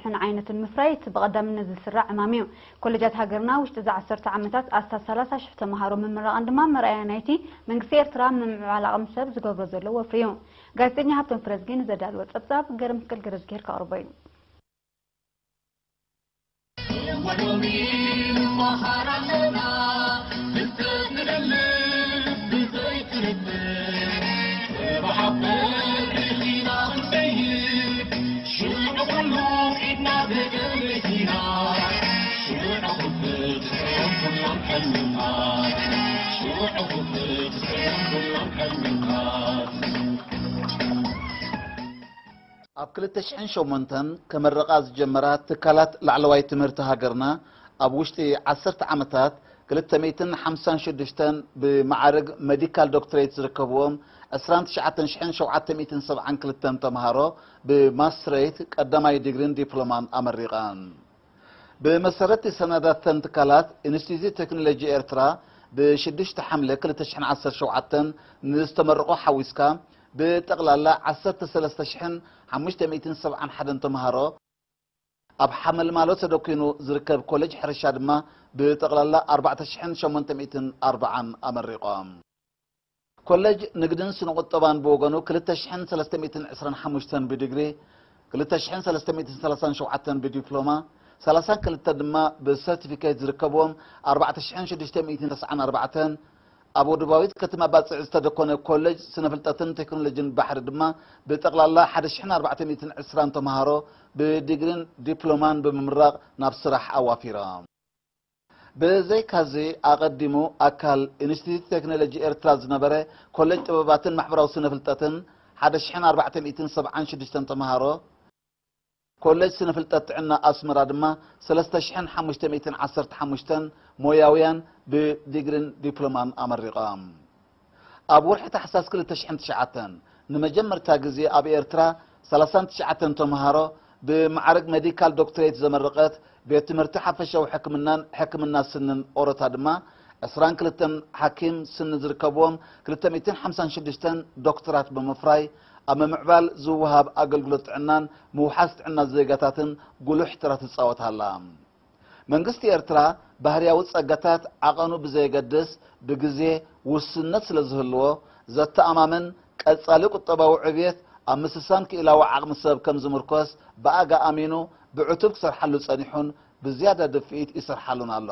ሕን ዓይነትን ምፍራይ እቲ ብቐዳምነት ዝስራዕ ዕማም እዩ። ኮሌጃት ሃገርና ውሽጢ እዚ ዓሰርተ ዓመታት ኣስታት ሰላሳ ሽሕ ተምሃሮ ምምራቐን ድማ መርኣያ ናይቲ መንግስቲ ኤርትራ ምምዕባል ዓቕሚ ሰብ ዝገብሮ ዘሎ ወፍሪ እዩ። ጋዜጠኛ ሃብቶም ፍረዝጊ ንዘዳልዎ ጸብጻብ ገርምስቅል ገረዝጊሄር ከቕርቦ እዩ። ኣብ ክልተ ሽሕን ሸሞንተን ከመረቓ ዝጀመራ ትካላት ላዕለዋይ ትምህርቲ ሃገርና፣ ኣብ ውሽጢ ዓሰርተ ዓመታት ክልተ ሚእትን ሓምሳን ሽዱሽተን ብመዓርግ ሜዲካል ዶክትሬት ዝርከብዎም ዕስራን ትሽዓተን ሽሕን ሸውዓተ ሚእትን ሰብዓን ክልተን ተምሃሮ ብማስትሬት ቀዳማይ ዲግሪን ዲፕሎማን ኣመሪቐን። ብመሰረት ሰነዳት ተን ትካላት፣ ኢንስቲትዩት ቴክኖሎጂ ኤርትራ ብሽዱሽተ ሓምለ ክልተ ሽሕን ዓሰርተ ሸውዓተን ንዝተመረቑ ሓዊስካ ብጠቕላላ ዓሰርተ ሰለስተ ሽሕን ሓሙሽተ ሚእትን ሰብዓን ሓደን ተምሃሮ፣ ኣብ ሓመልማሎ ተደኲኑ ዝርከብ ኮሌጅ ሕርሻ ድማ ብጠቕላላ ኣርባዕተ ሽሕን ሸሞንተ ሚእትን ኣርብዓን ኣመሪቖም። ኮሌጅ ንግድን ስነ ቁጠባን ብወገኑ ክልተ ሽሕን ሰለስተ ሚእትን ዕስራን ሓሙሽተን ብዲግሪ፣ ክልተ ሽሕን ሰለስተ ሚእትን ሰላሳን ሸውዓተን ብዲፕሎማ፣ ሰላሳን ክልተ ድማ ብሰርቲፊኬት ዝርከብዎም ኣርባዕተ ሽሕን ሽዱሽተ ሚእትን ተስዓን ኣርባዕተን፣ ኣብ ወደባዊት ከተማ ባጽዕ ዝተደኮነ ኮሌጅ ስነ ፍልጠትን ቴክኖሎጂን ባሕሪ ድማ ብጠቕላላ ሓደ ሽሕን ኣርባዕተ ሚእትን ዕስራን ተምሃሮ ብዲግሪን ዲፕሎማን ብምምራቕ ናብ ስራሕ ኣዋፊሮም። ብዘይካዚ፣ ኣቐዲሙ ኣካል ኢንስቲትዩት ቴክኖሎጂ ኤርትራ ዝነበረ ኮሌጅ ጥበባትን ማሕበራዊ ስነ ፍልጠትን ሓደ ሽሕን ኣርባዕተ ሚእትን ሰብዓን ሽዱሽተን ተምሃሮ፣ ኮሌጅ ስነ ፍልጠት ጥዕና ኣስመራ ድማ ሰለስተ ሽሕን ሓሙሽተ ሚእትን ዓሰርተ ሓሙሽተን ሞያውያን ብዲግሪን ዲፕሎማን ኣመሪቖም። ኣብ ወርሒ ታሕሳስ ክልተ ሽሕን ትሽዓተን ንመጀመርታ ግዜ ኣብ ኤርትራ ሰላሳን ትሽዓተን ተምሃሮ ብማዕርግ ሜዲካል ዶክትሬት ዘመረቐት ቤት ትምህርቲ ሓፈሻዊ ሕክምናን ሕክምና ስንን ኦሮታ ድማ ዕስራን ክልተን ሓኪም ስኒ ዝርከብዎም ክልተ ሚእትን ሓምሳን ሽዱሽተን ዶክተራት ብምፍራይ ኣብ ምምዕባል ዝወሃብ ኣገልግሎት ጥዕናን ምውሓስ ጥዕና ዜጋታትን ጉሉሕ ተራ ትጻወት ኣላ። መንግስቲ ኤርትራ ባህርያዊ ጸጋታት ዓቐኑ ብዘየገድስ ብግዜ ውስንነት ስለ ዝህልዎ ዘተኣማምን ቀጻሊ ቁጠባዊ ዕብየት ኣብ ምስሳን ክኢላዊ ዓቕሚ ሰብ ከም ዝምርኮስ ብኣጋ ኣሚኑ ብዕቱብ ክሰርሓሉ ጸኒሑን ብዝያዳ ድፍኢት ይሰርሓሉን ኣሎ።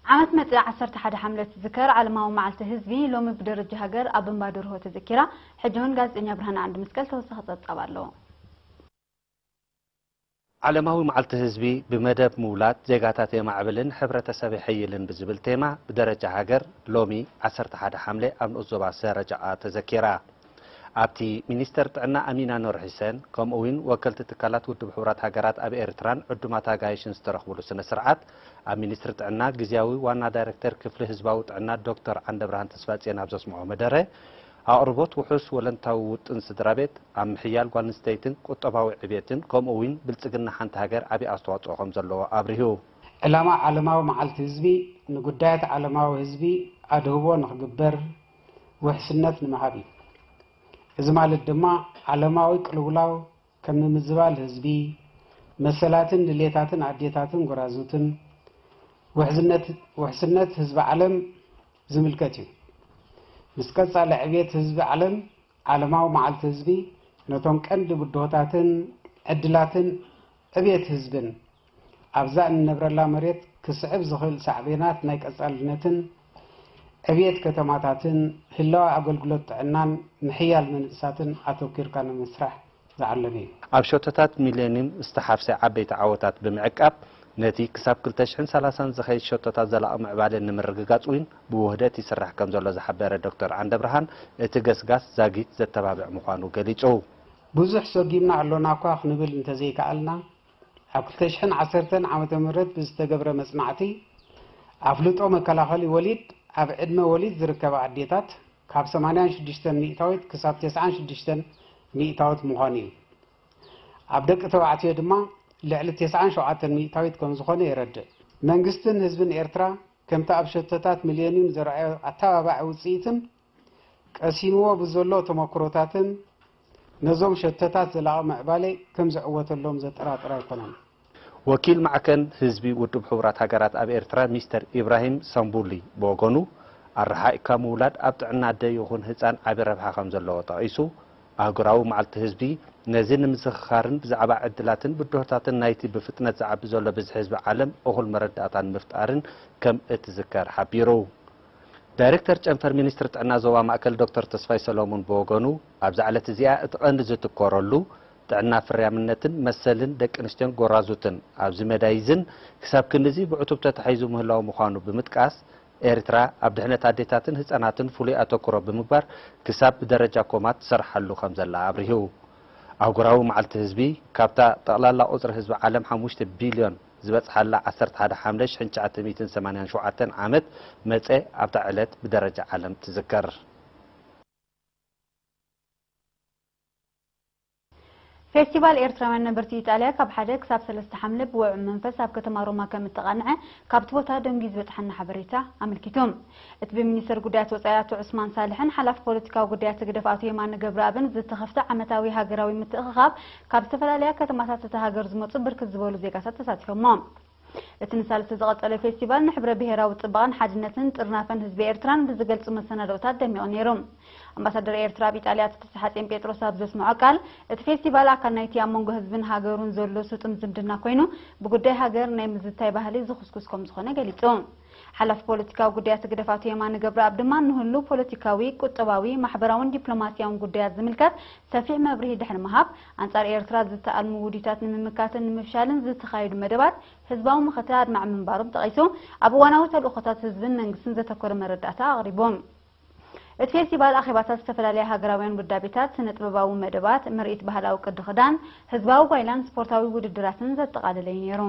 ዓመት መጽእ ዓሰርተ ሓደ ሓምለ ትዝከር ዓለማዊ መዓልቲ ህዝቢ ሎሚ ብደረጃ ሃገር ኣብ እምባ ደርሆ ተዘኪራ። ሕጂ እውን ጋዜጠኛ ብርሃነ ዓንዲ መስቀል ተወሳኺ ጸብጻብ ኣለዎ። ዓለማዊ መዓልቲ ህዝቢ ብመደብ ምውላድ ዜጋታት የማዕብልን ሕብረተሰብ የሐይልን ብዝብል ቴማ ብደረጃ ሃገር ሎሚ ዓሰርተ ሓደ ሓምለ ኣብ ንኡስ ዞባ ሰረጃኣ ተዘኪራ። ኣብቲ ሚኒስተር ጥዕና ኣሚና ኖር ሒሰን ከምኡ እውን ወከልቲ ትካላት ውድብ ሕቡራት ሃገራት ኣብ ኤርትራን ዕዱማት ኣጋይሽን ዝተረኽብሉ ስነ ስርዓት ኣብ ሚኒስትሪ ጥዕና ግዝያዊ ዋና ዳይረክተር ክፍሊ ህዝባዊ ጥዕና ዶክተር ዓንደብርሃን ተስፋጽዮን ኣብ ዘስምዖ መደረ ኣቕርቦት ውሑስ ወለንታዊ ውጥን ስድራ ቤት ኣብ ምሕያል ጓል ኣንስተይትን ቁጠባዊ ዕብየትን ከምኡ እውን ብልጽግና ሓንቲ ሃገር ዓቢ ኣስተዋጽኦ ከም ዘለዎ ኣብሪሁ። ዕላማ ዓለማዊ መዓልቲ ህዝቢ ንጉዳያት ዓለማዊ ህዝቢ ኣድህቦ ንኽግበር ውሕስነት ንምሃብ እዩ። እዚ ማለት ድማ ዓለማዊ ቅልውላው ከም ምምዝባል ህዝቢ፣ መሰላትን ድሌታትን ኣዴታትን ጎራዙትን፣ ውሕስነት ህዝቢ ዓለም ዝምልከት እዩ። ምስ ቀጻሊ ዕብየት ህዝቢ ዓለም፣ ዓለማዊ መዓልቲ ህዝቢ ነቶም ቀንዲ ብድሆታትን ዕድላትን ዕብየት ህዝብን ኣብዛ እንነብረላ መሬት ክስዕብ ዝኽእል ሳዕቤናት ናይ ቀጻልነትን ዕብየት ከተማታትን ህላወ ኣገልግሎት ጥዕናን ምሕያል መንእሳትን ኣተኲርካ ንምስራሕ ዝዓለመ እዩ። ኣብ ሸቶታት ሚሌንዩም ዝተሓፍሰ ዓበይቲ ዓወታት ብምዕቃብ፣ ነቲ ክሳብ ክልተ ሽሕን ሰላሳን ዝኸይድ ሸቶታት ዘላቒ ምዕባለ ንምርግጋጽ እውን ብውህደት ይስራሕ ከምዘሎ ዝሓበረ ዶክተር ዓንደብርሃን፣ እቲ ገስጋስ ዛጊት ዘተባብዕ ምዃኑ ገሊጹ። ብዙሕ ሰጒምና ኣሎና እኳ ክንብል እንተዘይከኣልና፣ ኣብ ክልተ ሽሕን ዓሰርተን ዓመተ ምህረት ብዝተገብረ መጽናዕቲ፣ ኣፍልጦ መከላኸሊ ወሊድ ኣብ ዕድመ ወሊድ ዝርከባ ኣዴታት ካብ ሰማንያን ሽዱሽተን ሚእታዊት ክሳብ ተስዓን ሽዱሽተን ሚእታዊት ምዃኑ እዩ። ኣብ ደቂ ተባዕትዮ ድማ ልዕሊ ተስዓን ሸውዓተን ሚእታዊት ከም ዝኾነ የረድእ። መንግስትን ህዝብን ኤርትራ ከምቲ ኣብ ሸቶታት ሚሌኒየም ዘርኣዮ ኣተባባዒ ውጽኢትን ቀሲምዎ ብዘሎ ተመክሮታትን ነዞም ሸቶታት ዘላቒ ምዕባለ ከም ዝዕወተሎም ዘጠራጥር ኣይኮነን። ወኪል ማዕከን ህዝቢ ውድብ ሕቡራት ሃገራት ኣብ ኤርትራ ሚስተር ኢብራሂም ሳምቡሊ ብወገኑ፣ ኣረሓኢካ ምውላድ ኣብ ጥዕና ኣደ ይኹን ህጻን ዓቢ ረብሓ ከም ዘለዎ ጠቒሱ፣ ኣህጉራዊ መዓልቲ ህዝቢ ነዚ ንምዝኽኻርን ብዛዕባ ዕድላትን ብድሆታትን ናይቲ ብፍጥነት ዝዓቢ ዘሎ ብዝሒ ህዝቢ ዓለም እኹል መረዳእታ ንምፍጣርን ከም እትዝከር ሓቢሩ። ዳይሬክተር ጨንፈር ሚኒስትሪ ጥዕና ዞባ ማእከል ዶክተር ተስፋይ ሰሎሙን ብወገኑ፣ ኣብዛ ዕለት እዚኣ እቲ ቀንዲ ዝትኮረሉ ጥዕና፣ ፍርያምነትን መሰልን ደቂ ኣንስትዮን ጎራዙትን ኣብዚ መዳይ እዝን ክሳብ ክንድዚ ብዕቱብ ተታሒዙ ምህላው ምዃኑ ብምጥቃስ፣ ኤርትራ ኣብ ድሕነት ኣዴታትን ህጻናትን ፍሉይ ኣተኩሮ ብምግባር ክሳብ ብደረጃ ኮማ ትሰርሓሉ ከም ዘላ ኣብሪሁ። ኣህጉራዊ መዓልቲ ህዝቢ፣ ካብታ ጠቕላላ ቁጽሪ ህዝቢ ዓለም ሓሙሽተ ቢልዮን ዝበጽሓላ ዓሰርተ ሓደ ሓምለ ሽሕን ትሽዓተ ሚእትን ሰማንያን ሸውዓተን ዓመት መጸ ኣብታ ዕለት ብደረጃ ዓለም ትዝከር። ፌስቲቫል ኤርትራውያን ነበርቲ ኢጣልያ ካብ ሓደ ክሳብ ሰለስተ ሓምለ ብውዑይ መንፈስ ኣብ ከተማ ሮማ ከም እተቓንዐ ካብቲ ቦታ ደንጊዩ ዝበጽሓና ሓበሬታ ኣመልኪቱ። እቲ ብሚኒስተር ጉዳያት ወጻኢ ኣቶ ዑስማን ሳልሕን ሓላፊ ፖለቲካዊ ጉዳያት ህግደፍ ኣቶ የማነ ገብረኣብን ዝተኸፍተ ዓመታዊ ሃገራዊ ምትእኽኻብ ካብ ዝተፈላለያ ከተማታት እታ ሃገር ዝመጹ ብርክት ዝበሉ ዜጋታት ተሳቲፎሞ። እቲ ንሳልስቲ ዝቐጸለ ፌስቲቫል ንሕብረ ብሄራዊ ጽባቐን ሓድነትን ጥርናፈን ህዝቢ ኤርትራን ብዝገልጹ መሰናድኦታት ደሚቑ ነይሩ። ኣምባሳደር ኤርትራ ኣብ ኢጣልያ ኣቶ ፍስሓጼን ጴጥሮስ ኣብ ዘስምዖ ቃል፣ እቲ ፌስቲቫል ኣካል ናይቲ ኣብ መንጎ ህዝብን ሃገሩን ዘሎ ስጡም ዝምድና ኮይኑ፣ ብጉዳይ ሃገር ናይ ምዝታይ ባህሊ ዝኹስኩስ ከም ዝኾነ ገሊጹ። ሓላፊ ፖለቲካዊ ጉዳያት ህግደፍ ኣቶ የማነ ገብረኣብ ድማ ንህሉው ፖለቲካዊ፣ ቁጠባዊ፣ ማሕበራውን ዲፕሎማስያውን ጉዳያት ዝምልከት ሰፊሕ መብርሂ ድሕሪ ምሃብ፣ ኣንጻር ኤርትራ ዝተኣልሙ ውዲታት ንምምካትን ንምፍሻልን ዝተኻየዱ መደባት ህዝባዊ መኸተ ኣድማዒ ምንባሮም ጠቒሱ፣ ኣብ እዋናዊ ተልእኾታት ህዝብን መንግስትን ዘተኮረ መረዳእታ ኣቕሪቡ። እቲ ፌስቲቫል ኣኼባታት ዝተፈላለያ ሃገራውያን ውዳቤታት፣ ስነ-ጥበባዊ መደባት፣ ምርኢት ባህላዊ ቅዲ ክዳን፣ ህዝባዊ ጓይላን ስፖርታዊ ውድድራትን ዘጠቓለለ እዩ ነይሩ።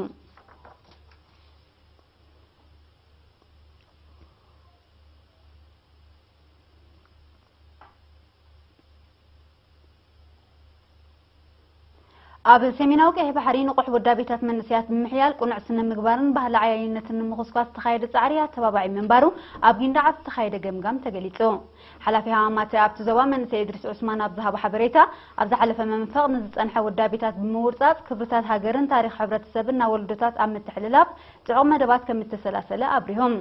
ኣብ ሰሜናዊ ቀይሕ ባሕሪ ንቑሕ ውዳቤታት መንእሰያት ብምሕያል፣ ቅኑዕ ስነ ምግባርን ባህሊ ዓያይነትን ንምኹስኳስ ዝተኻየደ ጻዕሪ ኣተባባዒ ምንባሩ ኣብ ጊንዳዕ ኣብ ዝተኻየደ ገምጋም ተገሊጹ። ሓላፊ ሃማማተ ኣብቲ ዞባ መንእሰይ እድሪስ ዑስማን ኣብ ዝሃቦ ሓበሬታ፣ ኣብ ዝሓለፈ መንፈቕ ንዝጸንሐ ውዳቤታት ብምውርጻጽ፣ ክብርታት ሃገርን ታሪኽ ሕብረተሰብን ናብ ወለዶታት ኣብ ምትሕልላፍ ጽዑቕ መደባት ከም እተሰላሰለ ኣብሪሆም።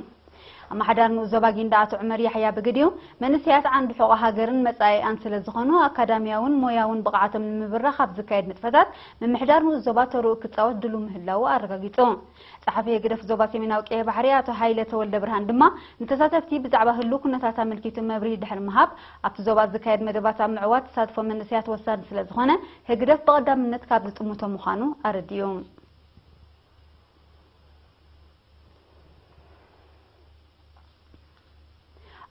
ኣመሓዳሪ ንኡስ ዞባ ጊንዳዕ ኣቶ ዑመር ያሕያ ብግዲኡ፣ መንእሰያት ዓንዲ ሕቖ ሃገርን መጻኢኣን ስለ ዝኾኑ፣ ኣካዳሚያውን ሞያውን ብቕዓቶም ንምብራኽ ኣብ ዝካየድ ንጥፈታት፣ ምምሕዳር ንኡስ ዞባ ተርኡ ክጻወት ድሉው ምህላዉ ኣረጋጊጹ። ጸሓፊ ህግደፍ ዞባ ሰሜናዊ ቀይሕ ባሕሪ ኣቶ ሃይለ ተወልደ ብርሃን ድማ፣ ንተሳተፍቲ ብዛዕባ ህሉው ኩነታት ኣመልኪቱ መብርሂ ድሕሪ ምሃብ፣ ኣብቲ ዞባ ዝካየድ መደባት ኣብ ምዕዋት ተሳትፎ መንእሰያት ወሳኒ ስለ ዝኾነ፣ ህግደፍ ብቐዳምነት ካብ ዝጥምቶ ምዃኑ ኣረዲኡ።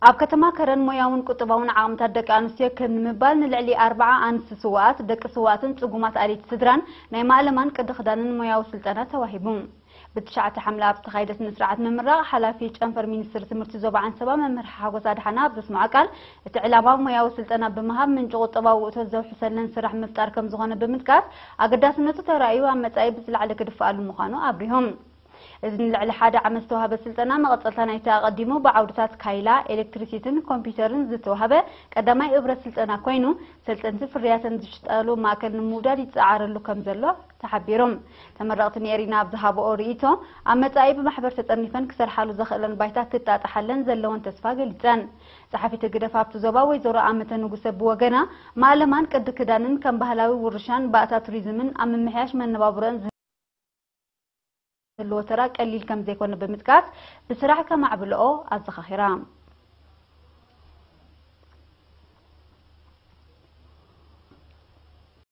ኣብ ከተማ ከረን ሞያውን ቁጠባውን ዓቕምታት ደቂ ኣንስትዮ ክብ ንምባል ንልዕሊ ኣርብዓ ኣንስቲ ስውኣት፣ ደቂ ስውኣትን ጽጉማት ኣለይቲ ስድራን ናይ ማእለማን ቅዲ ክዳንን ሞያዊ ስልጠና ተዋሂቡ። ብትሽዓተ ሓምለ ኣብ ዝተኻየደ ስነ ስርዓት ምምራቕ ሓላፊ ጨንፈር ሚኒስትሪ ትምህርቲ ዞባ ዓንሰባ መምህር ሓጎስ ኣድሓና ኣብ ዘስምዖ ቃል፣ እቲ ዕላማ ሞያዊ ስልጠና ብምሃብ ምንጪ ቁጠባዊ ውእቶት ዘውሕሰለን ስራሕ ምፍጣር ከም ዝኾነ ብምጥቃስ፣ ኣገዳስነቱ ተራእዩ ኣብ መጻኢ ብዝለዓለ ክድፍኣሉ ምዃኑ ኣብሪሆም። እዚ ንልዕሊ ሓደ ዓመት ዝተዋህበ ስልጠና መቐጸልታ ናይቲ ኣቐዲሙ ብዓውድታት ካይላ፣ ኤሌክትሪሲቲን ኮምፒውተርን ዝተዋህበ ቀዳማይ እብረ ስልጠና ኮይኑ፣ ሰልጠንቲ ፍርያተን ዝሽጠሉ ማእከል ንምውዳድ ይጸዓረሉ ከም ዘሎ ተሓቢሩ። ተመረቕቲ ንኤሪና ኣብ ዝሃብኦ ርእይቶ፣ ኣብ መጻኢ ብማሕበር ተጠርኒፈን ክሰርሓሉ ዘኽእለን ባይታ ክጣጥሓለን ዘለወን ተስፋ ገሊጸን። ጸሓፊት ህግደፍ ኣብቲ ዞባ ወይዘሮ ኣመተ ንጉሰ ብወገና፣ ማእለማን ቅዲ ክዳንን ከም ባህላዊ ውርሻን ባእታ ቱሪዝምን ኣብ ምምሕያሽ መነባብሮን ዝህልዎ ተራ ቀሊል ከም ዘይኮነ ብምጥቃስ፣ ብስራሕ ከማዕብልኦ ኣዘኻኺራ።